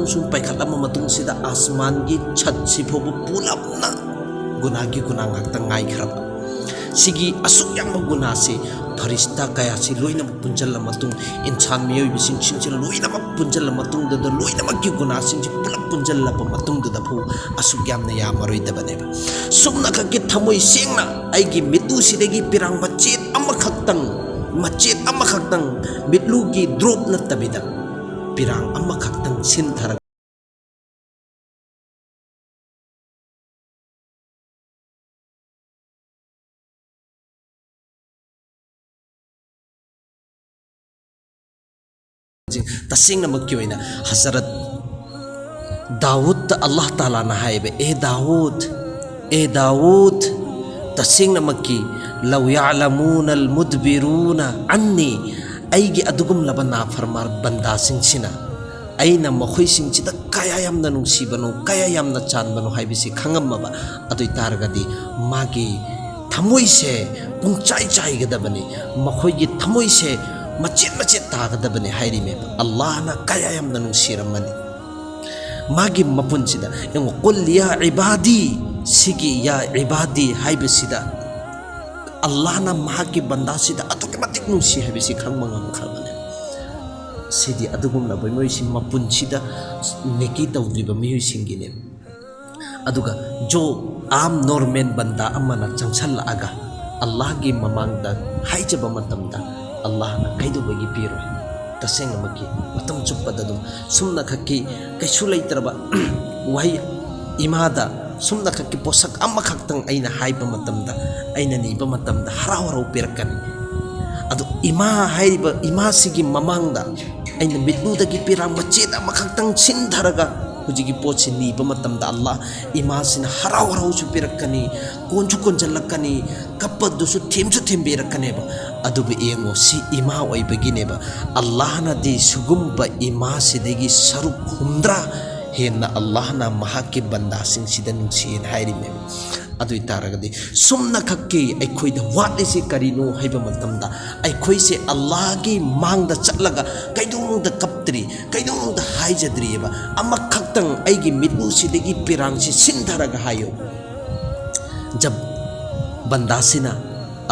ꯁꯨꯝ ꯄꯥꯏꯈꯠꯂꯝꯕ ꯃꯇꯨꯡꯁꯤꯗ ꯑꯁꯃꯥꯟꯒꯤ ꯁꯠꯁꯤ ꯐꯥꯎꯕ ꯄꯨꯂꯞꯅ ꯒꯨꯅꯥꯒꯤ ꯒꯨꯅꯥ ꯉꯥꯛꯇ ꯉꯥꯏꯈ꯭ꯔꯕ꯫ ꯁꯤꯒꯤ ꯑꯁꯨꯛ ꯌꯥꯝꯕ ꯒꯨꯅꯥꯁꯤ ꯐꯔꯤꯁꯇꯥ ꯀꯌꯥꯁꯤ ꯂꯣꯏꯅꯃꯛ ꯄꯨꯟꯁꯤꯜꯂ ꯃꯇꯨꯡ, ꯏꯟꯁꯥꯟ ꯃꯤꯑꯣꯏꯕꯁꯤꯡꯁꯤꯡꯁꯤ ꯂꯣꯏꯅꯃꯛ ꯄꯨꯟꯁꯤꯜꯂ ꯃꯇꯨꯡꯗꯨꯗ, ꯂꯣꯏꯅꯃꯛꯀꯤ ꯒꯨꯅꯥꯁꯤꯡꯁꯤ ꯄꯨꯂꯞ ꯄꯨꯟꯁꯤꯜꯂꯕ ꯃꯇꯨꯡꯗꯨꯗ ꯐꯥꯎ ꯑꯁꯨꯛ ꯌꯥꯝꯅ ꯌꯥꯝꯃꯔꯣꯏꯗꯕꯅꯦꯕ꯫ ꯁꯨꯞꯅꯈꯛꯀꯤ ꯊꯃꯣꯏ ꯁꯦꯡꯅ ꯑꯩꯒꯤ ꯃꯤꯠꯂꯨꯁꯤꯗꯒꯤ ꯄꯤꯔꯥꯡ ꯃꯆꯦꯠ ꯑꯃꯈꯛꯇꯪ, ꯃꯆꯦꯠ ꯑꯃꯈꯛꯇꯪ, ꯃꯤꯠꯂꯨꯒꯤ drop ꯅꯠꯇꯕꯤꯗ ꯄꯤꯔꯥꯡ ꯑꯃꯈꯛꯇꯪ ꯁꯤꯟꯊꯔꯒ ꯇꯁꯦꯡꯅꯃꯛꯀꯤ ꯑꯣꯏꯅ ꯍꯖꯔꯠ ꯗꯥꯎꯗꯇ ꯑꯜꯂꯥꯍ ꯇꯥꯂꯥꯅ ꯍꯥꯏꯌꯦꯕ, "ꯑꯦ ꯗꯥꯎꯗ, ꯑꯦ ꯗꯥꯎꯗ, ꯇꯁꯦꯡꯅꯃꯛꯀꯤ ꯂꯧ ꯌꯥꯂꯃꯨꯅ ꯃꯨꯗꯕꯤꯔꯨꯅ ꯑꯟꯅꯤ, ꯑꯩꯒꯤ ꯑꯗꯨꯒꯨꯝꯂꯕ ꯅꯥꯐꯔꯃꯥꯟ ꯕꯟꯗꯥꯁꯤꯡꯁꯤꯅ ꯑꯩꯅ ꯃꯈꯣꯏꯁꯤꯡꯁꯤꯗ ꯀꯌꯥ ꯌꯥꯝꯅ ꯅꯨꯡꯁꯤꯕꯅꯣ, ꯀꯌꯥ ꯌꯥꯝꯅ ꯆꯥꯟꯕꯅꯣ ꯍꯥꯏꯕꯁꯤ ꯈꯪꯉꯝꯃꯕ ꯑꯗꯨ ꯑꯣꯏ ꯇꯥꯔꯒꯗꯤ ꯃꯥꯒꯤ ꯊꯃꯣꯏꯁꯦ ꯄꯨꯡꯆꯥꯏ ꯆꯥꯏꯒꯗꯕꯅꯤ, ꯃꯈꯣꯏꯒꯤ ꯊꯃꯣꯏꯁꯦ ꯃꯆꯦꯠ ꯃꯆꯦꯠ ꯇꯥꯒꯗꯕꯅꯤ ꯍꯥꯏꯔꯤꯃꯦꯕ꯫ ꯑꯜꯂꯥꯍꯅ ꯀꯌꯥ ꯌꯥꯝꯅ ꯅꯨꯡꯁꯤꯔꯝꯃꯅꯤ꯫ ꯃꯥꯒꯤ ꯃꯄꯨꯟꯁꯤꯗ ꯌꯦꯡꯉꯣ, "ꯀꯨꯜ ꯌꯥ ꯏꯕꯥꯗꯤ", ꯁꯤꯒꯤ "ꯌꯥ ꯏꯕꯥꯗꯤ" ꯍꯥꯏꯕꯁꯤꯗ ꯑꯜꯂꯥꯍꯅ ꯃꯍꯥꯛꯀꯤ ꯕꯟꯗꯥꯁꯤꯗ ꯑꯗꯨꯛꯀꯤ ꯃꯇꯤꯛ ꯅꯨꯡꯁꯤ ꯍꯥꯏꯕꯁꯤ ꯈꯪꯕ ꯉꯝꯈ꯭ꯔꯕꯅꯦ꯫ ꯁꯤꯗꯤ ꯑꯗꯨꯒꯨꯝꯂꯕ ꯃꯤꯑꯣꯏꯁꯤꯡ ꯃꯄꯨꯟꯁꯤꯗ ꯅꯦꯀꯤ ꯇꯧꯗ꯭ꯔꯤꯕ ꯃꯤꯑꯣꯏꯁꯤꯡꯒꯤꯅꯦ꯫ ꯑꯗꯨꯒ ꯖꯣ ꯑꯥꯝ ꯅꯣꯔꯃꯦꯜ ꯕꯟꯗꯥ ꯑꯃꯅ ꯆꯪꯁꯜꯂꯛꯑꯒ ꯑꯜꯂꯥꯍꯒꯤ ꯃꯃꯥꯡꯗ ꯍꯥꯏꯖꯕ ꯃꯇꯝꯗ ꯑꯜꯂꯥꯍꯅ ꯀꯩꯗꯧꯕꯒꯤ ꯄꯤꯔꯣꯏ? ꯇꯁꯦꯡꯅꯃꯛꯀꯤ ꯃꯇꯝ ꯆꯨꯞꯄꯗ ꯑꯗꯨꯝ ꯁꯨꯝꯅꯈꯛꯀꯤ ꯀꯩꯁꯨ ꯂꯩꯇ꯭ꯔꯕ ꯋꯥꯍꯩ ꯏꯃꯥꯗ ꯁꯨꯝꯅꯈꯛꯀꯤ ꯄꯣꯠꯁꯛ ꯑꯃꯈꯛꯇꯪ ꯑꯩꯅ ꯍꯥꯏꯕ ꯃꯇꯝꯗ, ꯑꯩꯅ ꯅꯤꯕ ꯃꯇꯝꯗ ꯍꯔꯥꯎ ꯍꯔꯥꯎ ꯄꯤꯔꯛꯀꯅꯤ꯫ ꯑꯗꯣ ꯏꯃꯥ ꯍꯥꯏꯔꯤꯕ ꯏꯃꯥꯁꯤꯒꯤ ꯃꯃꯥꯡꯗ ꯑꯩꯅ ꯃꯤꯠꯂꯨꯗꯒꯤ ꯄꯤꯔꯥꯡ ꯃꯆꯦꯠ ꯑꯃꯈꯛꯇꯪ ꯁꯤꯟꯊꯔꯒ ꯍꯧꯖꯤꯛꯀꯤ ꯄꯣꯠꯁꯤ ꯅꯤꯕ ꯃꯇꯝꯗ ꯑꯜꯂꯥꯍ ꯏꯃꯥꯁꯤꯅ ꯍꯔꯥꯎ ꯍꯔꯥꯎꯁꯨ ꯄꯤꯔꯛꯀꯅꯤ, ꯀꯣꯟꯁꯨ ꯀꯣꯟꯁꯤꯜꯂꯛꯀꯅꯤ, ꯀꯞꯄꯗꯨꯁꯨ ꯊꯦꯝꯁꯨ ꯊꯦꯝꯕꯤꯔꯛꯀꯅꯦꯕ꯫ ꯑꯗꯨꯕꯨ ꯌꯦꯡꯉꯣ, ꯁꯤ ꯏꯃꯥ ꯑꯣꯏꯕꯒꯤꯅꯦꯕ꯫ ꯑꯜꯂꯥꯍꯅꯗꯤ ꯁꯤꯒꯨꯝꯕ ꯏꯃꯥꯁꯤꯗꯒꯤ ꯁꯔꯨꯛ ꯍꯨꯝꯗ꯭ꯔꯥ ꯍꯦꯟꯅ ꯑꯜꯂꯥꯍꯅ ꯃꯍꯥꯛꯀꯤ ꯕꯟꯗꯥꯁꯤꯡꯁꯤꯗ ꯅꯨꯡꯁꯤꯌꯦꯅ ꯍꯥꯏꯔꯤꯃꯦꯕ꯫ ꯑꯗꯨ ꯑꯣꯏ ꯇꯥꯔꯒꯗꯤ ꯁꯨꯝꯅꯈꯛꯀꯤ ꯑꯩꯈꯣꯏꯗ ꯋꯥꯠꯂꯤꯁꯤ ꯀꯔꯤꯅꯣ ꯍꯥꯏꯕ ꯃꯇꯝꯗ, ꯑꯩꯈꯣꯏꯁꯦ ꯑꯜꯂꯥꯍꯒꯤ ꯃꯥꯡꯗ ꯆꯠꯂꯒ ꯀꯩꯗꯧꯅꯨꯡꯗ ꯀꯞꯇ꯭ꯔꯤ, ꯀꯩꯗꯧꯅꯨꯡꯗ ꯍꯥꯏꯖꯗ꯭ꯔꯤꯑꯕ꯫ ꯑꯃꯈꯛꯇꯪ ꯑꯩꯒꯤ ꯃꯤꯠꯂꯨꯁꯤꯗꯒꯤ ꯄꯤꯔꯥꯡꯁꯤ ꯁꯤꯟꯊꯔꯒ ꯍꯥꯏꯌꯨ꯫ ꯖꯕ ꯕꯟꯗꯥꯁꯤꯅ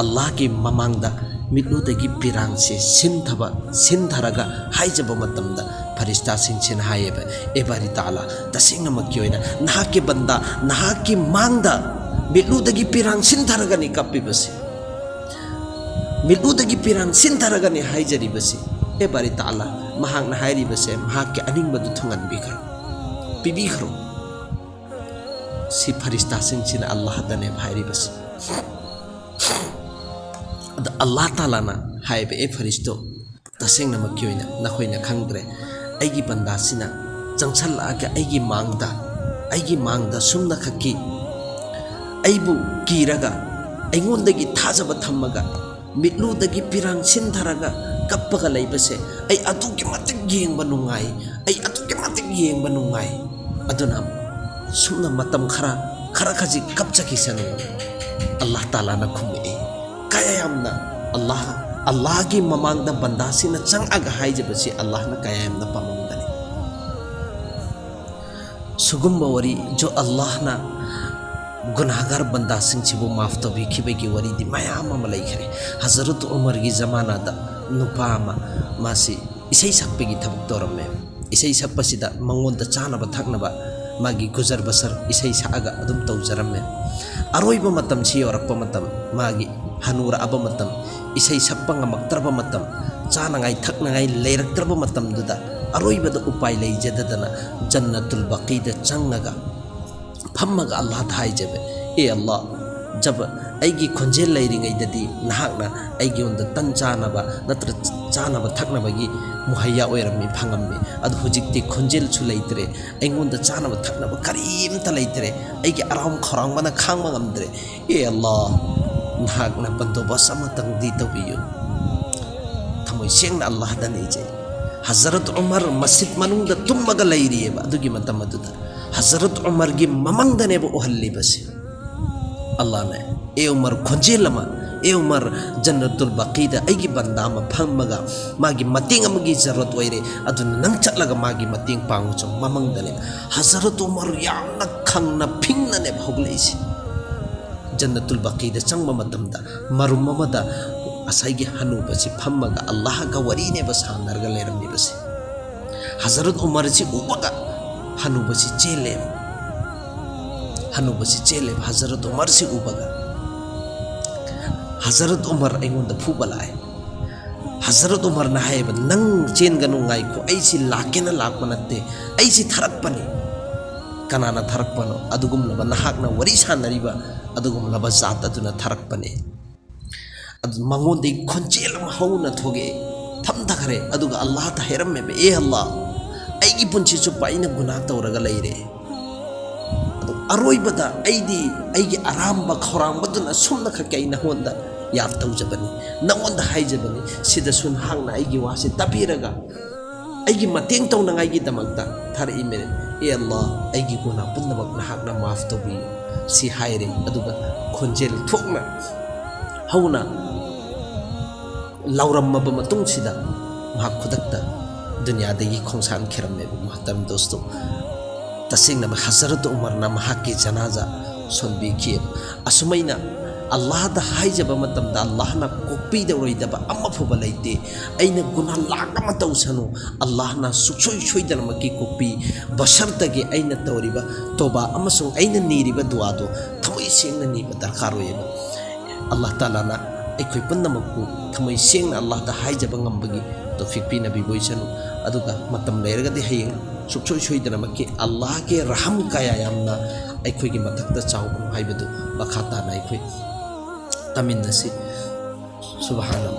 ꯑꯜꯂꯥꯍꯒꯤ ꯃꯃꯥꯡꯗ ꯃꯤꯠꯂꯨꯗꯒꯤ ꯄꯤꯔꯥꯡꯁꯦ ꯁꯤꯟꯊꯕ, ꯁꯤꯟꯊꯔꯒ ꯍꯥꯏꯖꯕ ꯃꯇꯝꯗ ꯐꯔꯤꯁꯇꯥꯁꯤꯡꯁꯤꯅ ꯍꯥꯏꯌꯦꯕ, "ꯑꯦ ꯕꯥꯔꯤ ꯇꯥꯂꯥ, ꯇꯁꯦꯡꯅꯃꯛꯀꯤ ꯑꯣꯏꯅ ꯅꯍꯥꯛꯀꯤ ꯕꯟꯗꯥ ꯅꯍꯥꯛꯀꯤ ꯃꯥꯡꯗ ꯃꯤꯠꯂꯨꯗꯒꯤ ꯄꯤꯔꯥꯡ ꯁꯤꯟꯊꯔꯒꯅꯤ ꯀꯞꯄꯤꯕꯁꯦ, ꯃꯤꯠꯂꯨꯗꯒꯤ ꯄꯤꯔꯥꯡ ꯁꯤꯟꯊꯔꯒꯅꯤ ꯍꯥꯏꯖꯔꯤꯕꯁꯦ꯫ ꯑꯦ ꯕꯥꯔꯤ ꯇꯥꯂꯥ, ꯃꯍꯥꯛꯅ ꯍꯥꯏꯔꯤꯕꯁꯦ ꯃꯍꯥꯛꯀꯤ ꯑꯅꯤꯡꯕꯗꯨ ꯊꯨꯡꯍꯟꯕꯤꯈ꯭ꯔꯣ, ꯄꯤꯕꯤꯈ꯭ꯔꯣ"꯫ ꯁꯤ ꯐꯔꯤꯁꯇꯥꯁꯤꯡꯁꯤꯅ ꯑꯜꯂꯥꯍꯗꯅꯦꯕ ꯍꯥꯏꯔꯤꯕꯁꯤ꯫ ꯑꯗ ꯑꯜꯂꯥꯍ ꯇꯥꯂꯥꯅ ꯍꯥꯏꯕ, "ꯑꯦ ꯐꯔꯤꯁꯇꯣ, ꯇꯁꯦꯡꯅꯃꯛꯀꯤ ꯑꯣꯏꯅ ꯅꯈꯣꯏꯅ ꯈꯪꯗ꯭ꯔꯦ, ꯑꯩꯒꯤ ꯕꯟꯗꯥꯁꯤꯅ ꯆꯪꯁꯜꯂꯛꯑꯒ ꯑꯩꯒꯤ ꯃꯥꯡꯗ, ꯑꯩꯒꯤ ꯃꯥꯡꯗ ꯁꯨꯝꯅꯈꯛꯀꯤ ꯑꯩꯕꯨ ꯀꯤꯔꯒ ꯑꯩꯉꯣꯟꯗꯒꯤ ꯊꯥꯖꯕ ꯊꯝꯃꯒ, ꯃꯤꯠꯂꯨꯗꯒꯤ ꯄꯤꯔꯥꯡ ꯁꯤꯟꯊꯔꯒ ꯀꯞꯄꯒ ꯂꯩꯕꯁꯦ ꯑꯩ ꯑꯗꯨꯛꯀꯤ ꯃꯇꯤꯛ ꯌꯦꯡꯕ ꯅꯨꯡꯉꯥꯏ, ꯑꯩ ꯑꯗꯨꯛꯀꯤ ꯃꯇꯤꯛ ꯌꯦꯡꯕ ꯅꯨꯡꯉꯥꯏ꯫ ꯑꯗꯨꯅ ꯁꯨꯝꯅ ꯃꯇꯝ ꯈꯔ, ꯈꯔ ꯈꯖꯤꯛ ꯀꯞꯆꯈꯤꯁꯅꯨ꯫ ꯑꯜꯂꯥꯍ ꯇꯥꯂꯥꯅ ꯈꯨꯝꯃꯛꯏ꯫ ꯀꯌꯥ ꯌꯥꯝꯅ ꯑꯜꯂꯥꯍ, ꯑꯜꯂꯥꯍꯒꯤ ꯃꯃꯥꯡꯗ ꯕꯟꯗꯥꯁꯤꯡꯅ ꯆꯪꯉꯛꯑꯒ ꯍꯥꯏꯖꯕꯁꯤ ꯑꯜꯂꯥꯍꯅ ꯀꯌꯥ ꯌꯥꯝꯅ ꯄꯥꯝꯃꯝꯒꯅꯤ꯫ ꯁꯤꯒꯨꯝꯕ ꯋꯥꯔꯤ, ꯖꯣ ꯑꯜꯂꯥꯍꯅ ꯒꯨꯅꯥꯍꯒꯥꯔ ꯕꯟꯗꯥꯁꯤꯡꯁꯤꯕꯨ ꯃꯥꯐ ꯇꯧꯕꯤꯈꯤꯕꯒꯤ ꯋꯥꯔꯤꯗꯤ ꯃꯌꯥꯝ ꯑꯃ ꯂꯩꯈ꯭ꯔꯦ꯫ ꯍꯖꯔꯠ ꯎꯃꯔꯒꯤ ꯖꯃꯥꯅꯥꯗ ꯅꯨꯄꯥ ꯑꯃ, ꯃꯥꯁꯤ ꯏꯁꯩ ꯁꯛꯄꯒꯤ ꯊꯕꯛ ꯇꯧꯔꯝꯃꯦ꯫ ꯏꯁꯩ ꯁꯛꯄꯁꯤꯗ ꯃꯉꯣꯟꯗ ꯆꯥꯅꯕ ꯊꯛꯅꯕ ꯃꯥꯒꯤ ꯒꯨꯖꯔ ꯕꯁꯔ ꯏꯁꯩ ꯁꯛꯑꯒ ꯑꯗꯨꯝ ꯇꯧꯖꯔꯝꯃꯦ꯫ ꯑꯔꯣꯏꯕ ꯃꯇꯝꯁꯤ ꯌꯧꯔꯛꯄ ꯃꯇꯝ, ꯃꯥꯒꯤ ꯍꯅꯨꯔꯛꯑꯕ ꯃꯇꯝ, ꯏꯁꯩ ꯁꯛꯄ ꯉꯝꯃꯛꯇ꯭ꯔꯕ ꯃꯇꯝ, ꯆꯥꯅꯉꯥꯏ ꯊꯛꯅꯉꯥꯏ ꯂꯩꯔꯛꯇ꯭ꯔꯕ ꯃꯇꯝꯗꯨꯗ, ꯑꯔꯣꯏꯕꯗ ꯎꯄꯥꯏ ꯂꯩꯖꯗꯗꯅ ꯖꯟꯅꯇꯨꯜ ꯕꯀꯤꯗ ꯆꯪꯉꯒ ꯐꯝꯃꯒ ꯑꯜꯂꯥꯍꯗ ꯍꯥꯏꯖꯕ, "ꯑꯦ ꯑꯜꯂꯥꯍ, ꯖꯕ ꯑꯩꯒꯤ ꯈꯣꯟꯖꯦꯜ ꯂꯩꯔꯤꯉꯩꯗꯗꯤ ꯅꯍꯥꯛꯅ ꯑꯩꯉꯣꯟꯗ ꯇꯟ ꯆꯥꯅꯕ ꯅꯠꯇ꯭ꯔ ꯆꯥꯅꯕ ꯊꯛꯅꯕꯒꯤ ꯃꯨꯍꯩꯌꯥ ꯑꯣꯏꯔꯝꯃꯤ, ꯐꯪꯉꯝꯃꯤ꯫ ꯑꯗꯨ ꯍꯧꯖꯤꯛꯇꯤ ꯈꯣꯟꯖꯦꯜꯁꯨ ꯂꯩꯇ꯭ꯔꯦ, ꯑꯩꯉꯣꯟꯗ ꯆꯥꯅꯕ ꯊꯛꯅꯕ ꯀꯔꯤꯝꯇ ꯂꯩꯇ꯭ꯔꯦ, ꯑꯩꯒꯤ ꯑꯔꯥꯝ ꯈꯧꯔꯥꯡꯕꯅ ꯈꯥꯡꯕ ꯉꯝꯗ꯭ꯔꯦ꯫ ꯑꯦ ꯑꯜꯂꯥꯍ, ꯅꯍꯥꯛꯅ ꯕꯟꯗꯣꯕꯁ ꯑꯃꯇꯪꯗꯤ ꯇꯧꯕꯤꯌꯨ꯫" ꯊꯃꯣꯏ ꯁꯦꯡꯅ ꯑꯜꯂꯥꯍꯗ ꯅꯤꯖꯩ꯫ ꯍꯖꯔꯠ ꯎꯃꯔ ꯃꯁꯖꯤꯗ ꯃꯅꯨꯡꯗ ꯇꯨꯝꯃꯒ ꯂꯩꯔꯤꯑꯕ ꯑꯗꯨꯒꯤ ꯃꯇꯝ ꯑꯗꯨꯗ꯫ ꯍꯖꯔꯠ ꯎꯃꯔꯒꯤ ꯃꯃꯪꯗꯅꯦꯕ ꯎꯍꯜꯂꯤꯕꯁꯦ꯫ ꯑꯜꯂꯥꯍꯅ, "ꯑꯦ ꯎꯃꯔ, ꯈꯣꯟꯖꯦꯜ ꯑꯃ, ꯑꯦ ꯎꯃꯔ, ꯖꯟꯅꯇꯨꯜ ꯕꯀꯤꯗ ꯑꯩꯒꯤ ꯕꯟꯗꯥ ꯑꯃ ꯐꯝꯃꯒ ꯃꯥꯒꯤ ꯃꯇꯦꯡ ꯑꯃꯒꯤ ꯖꯔꯨꯔꯠ ꯑꯣꯏꯔꯦ, ꯑꯗꯨꯅ ꯅꯪ ꯆꯠꯂꯒ ꯃꯥꯒꯤ ꯃꯇꯦꯡ ꯄꯥꯡꯉꯨ ꯆꯣ꯫" ꯃꯃꯪꯗꯅꯦ ꯍꯖꯔꯠ ꯎꯃꯔ ꯌꯥꯝꯅ ꯈꯪꯅ ꯐꯤꯡꯅꯅꯦꯕ ꯍꯧꯒꯠꯂꯛꯏꯁꯦ꯫ ꯖꯟꯅꯇꯨꯜ ꯕꯀꯤꯗ ꯆꯪꯕ ꯃꯇꯝꯗ ꯃꯔꯨꯝ ꯑꯃꯗ ꯉꯁꯥꯏꯒꯤ ꯍꯅꯨꯕꯁꯤ ꯐꯝꯃꯒ ꯑꯜꯂꯥꯍꯒ ꯋꯥꯔꯤꯅꯦꯕ ꯁꯥꯟꯅꯔꯒ ꯂꯩꯔꯝꯃꯤꯕꯁꯦ꯫ ꯍꯖꯔꯠ ꯎꯃꯔꯁꯤ ꯎꯕꯒ ꯍꯅꯨꯕꯁꯤ ꯆꯦꯜꯂꯦꯕ꯫ ꯍꯅꯨꯕꯁꯤ ꯆꯦꯜꯂꯦꯕ ꯍꯖꯔꯠ ꯎꯃꯔꯁꯤ ꯎꯕꯒ꯫ "ꯍꯖꯔꯠ ꯎꯃꯔ ꯑꯩꯉꯣꯟꯗ ꯐꯨꯕ ꯂꯥꯛꯑꯦ꯫" ꯍꯖꯔꯠ ꯎꯃꯔꯅ ꯍꯥꯏꯌꯦꯕ, "ꯅꯪ ꯆꯦꯟꯒꯅꯨ, ꯉꯥꯏꯈꯣ, ꯑꯩꯁꯤ ꯂꯥꯛꯀꯦꯅ ꯂꯥꯛꯄ ꯅꯠꯇꯦ, ꯑꯩꯁꯤ ꯊꯥꯔꯛꯄꯅꯤ꯫ ꯀꯅꯥꯅ ꯊꯥꯔꯛꯄꯅꯣ? ꯑꯗꯨꯒꯨꯝꯂꯕ ꯅꯍꯥꯛꯅ ꯋꯥꯔꯤ ꯁꯥꯟꯅꯔꯤꯕ ꯑꯗꯨꯒꯨꯝꯂꯕ ꯖꯥꯠ ꯑꯗꯨꯅ ꯊꯥꯔꯛꯄꯅꯤ꯫" ꯑꯗꯨ ꯃꯉꯣꯟꯗꯒꯤ ꯈꯣꯟꯖꯦꯜ ꯑꯃ ꯍꯧꯅ ꯊꯣꯛꯂꯛꯑꯦ, ꯊꯝꯊꯈ꯭ꯔꯦ꯫ ꯑꯗꯨꯒ ꯑꯜꯂꯥꯍꯗ ꯍꯥꯏꯔꯝꯃꯦꯕ, "ꯑꯦ ꯑꯜꯂꯥꯍ, ꯑꯩꯒꯤ ꯄꯨꯟꯁꯤ ꯆꯨꯞꯄ ꯑꯩꯅ ꯒꯨꯅꯥꯍ ꯇꯧꯔꯒ ꯂꯩꯔꯦ, ꯑꯗꯨ ꯑꯔꯣꯏꯕꯗ ꯑꯩꯗꯤ ꯑꯩꯒꯤ ꯑꯔꯥꯝꯕ ꯈꯧꯔꯥꯡꯕꯗꯨꯅ ꯁꯨꯝꯅꯈꯛꯀꯤ ꯑꯩ ꯅꯉꯣꯟꯗ ꯌꯥꯗ ꯇꯧꯖꯕꯅꯤ, ꯅꯉꯣꯟꯗ ꯍꯥꯏꯖꯕꯅꯤ꯫ ꯁꯤꯗꯁꯨ ꯅꯍꯥꯛꯅ ꯑꯩꯒꯤ ꯋꯥꯁꯤ ꯇꯥꯕꯤꯔꯒ ꯑꯩꯒꯤ ꯃꯇꯦꯡ ꯇꯧꯅꯉꯥꯏꯒꯤꯗꯃꯛꯇ ꯊꯥꯔꯛꯏꯃꯦ꯫ ꯑꯦ ꯑꯜꯂꯥ, ꯑꯩꯒꯤ ꯒꯨꯅꯥ ꯄꯨꯝꯅꯃꯛ ꯅꯍꯥꯛꯅ ꯃꯥꯐ ꯇꯧꯕꯤꯌꯨ, ꯁꯤ ꯍꯥꯏꯔꯦ꯫ ꯑꯗꯨꯒ ꯈꯣꯟꯖꯦꯜ ꯊꯣꯛꯅ ꯍꯧꯅ ꯂꯥꯎꯔꯝꯃꯕ ꯃꯇꯨꯡꯁꯤꯗ ꯃꯍꯥꯛ ꯈꯨꯗꯛꯇ ꯗꯨꯅꯤꯌꯥꯗꯒꯤ ꯈꯣꯡꯁꯥꯟꯈꯤꯔꯝꯃꯦꯕ꯫ ꯃꯨꯍꯇꯔꯝ ꯗꯣꯁꯇꯣ, ꯇꯁꯦꯡꯅ ꯍꯖꯔꯠ ꯎꯃꯔꯅ ꯃꯍꯥꯛꯀꯤ ꯖꯅꯥꯖꯥ ꯁꯣꯟꯕꯤꯈꯤꯑꯕ꯫ ꯑꯁꯨꯃꯥꯏꯅ ꯑꯜꯂꯥꯍꯗ ꯍꯥꯏꯖꯕ ꯃꯇꯝꯗ ꯑꯜꯂꯥꯍꯅ ꯀꯣꯛꯄꯤꯗꯧꯔꯣꯏꯗꯕ ꯑꯃ ꯐꯥꯎꯕ ꯂꯩꯇꯦ꯫ ꯑꯩꯅ ꯒꯨꯅꯥ ꯂꯥꯛ ꯑꯃ ꯇꯧꯁꯅꯨ, ꯑꯜꯂꯥꯍꯅ ꯁꯨꯛꯁꯣꯏ ꯁꯣꯏꯗꯅꯃꯛꯀꯤ ꯀꯣꯛꯄꯤ꯫ ꯕꯁꯔꯇꯒꯤ ꯑꯩꯅ ꯇꯧꯔꯤꯕ ꯇꯣꯕꯥ ꯑꯃꯁꯨꯡ ꯑꯩꯅ ꯅꯤꯔꯤꯕ ꯗꯨꯋꯥꯗꯣ ꯊꯃꯣꯏ ꯁꯦꯡꯅ ꯅꯤꯕ ꯗꯔꯀꯥꯔ ꯑꯣꯏꯌꯦꯕ꯫ ꯑꯜꯂꯥꯍ ꯇꯥꯂꯥꯅ ꯑꯩꯈꯣꯏ ꯄꯨꯝꯅꯃꯛꯄꯨ ꯊꯃꯣꯏ ꯁꯦꯡꯅ ꯑꯜꯂꯥꯍꯗ ꯍꯥꯏꯖꯕ ꯉꯝꯕꯒꯤ ꯇꯧꯐꯤꯛ ꯄꯤꯅꯕꯤꯕ ꯑꯣꯏꯁꯅꯨ꯫ ꯑꯗꯨꯒ ꯃꯇꯝ ꯂꯩꯔꯒꯗꯤ ꯍꯌꯦꯡ ꯁꯨꯛꯁꯣꯏ ꯁꯣꯏꯗꯅꯃꯛꯀꯤ ꯑꯜꯂꯥꯍꯒꯤ ꯔꯍꯝ ꯀꯌꯥ ꯌꯥꯝꯅ ꯑꯩꯈꯣꯏꯒꯤ ꯃꯊꯛꯇ ꯆꯥꯎꯕꯅꯣ ꯍꯥꯏꯕꯗꯨ ꯃꯈꯥ ꯇꯥꯅ ꯑꯩꯈꯣꯏ ꯇꯥꯃꯤꯟꯅꯁꯤ꯫ ꯁꯨꯕꯍꯥꯅꯜꯂꯥꯍ꯫